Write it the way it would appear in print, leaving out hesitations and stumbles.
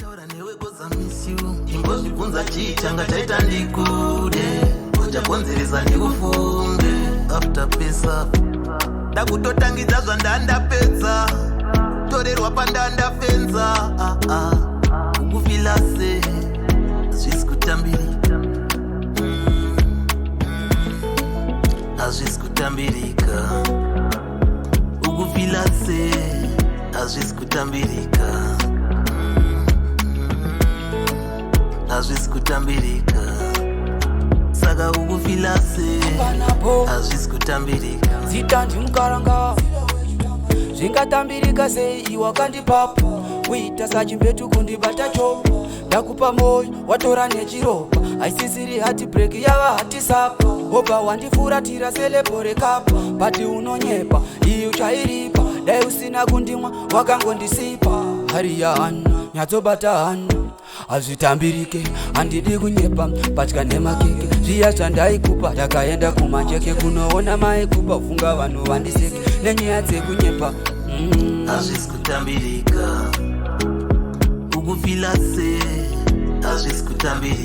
Taura newe 'cause I miss you. Imbozvibvunza chii changa chaita ndikude, uchakonzeresa ndikufunge. After pesa ndakutotangidza zvandandapedza, torerwa pandandafenza. Ah, ah. Ukufeela se hazvisi kutambirika. Hazvisi kutambirika. Ukufeela se hazvisi kutambirika. Hazvisi kutambirika. Saka ukufeela se Panapo. hazvisi kutambirika. Zita ndimukaranga. Zvingatambirika sei iwakandipapo kuita sachimbetu kundibata chopo? Ndakupa moyo, watora nechiropa. Haisisiri heartbreak, yava hatisapa. Wobva wandifuratira seleborekapo, but unonyepa, iyi uchairipa. Dai usina kundimwa, wakangondisipa. Hari yahana nyatsobata hana. Hazvitambirike, handidi kunyepa. Patya nemakeke zviya zvandaikupa, ndakaenda kumanjeke kunoona maikupa. Funga vanhu vandiseke nenyaya dzekunyepa. Hazvisi kutambirika. Ukufeela se hazvisi kutambirika.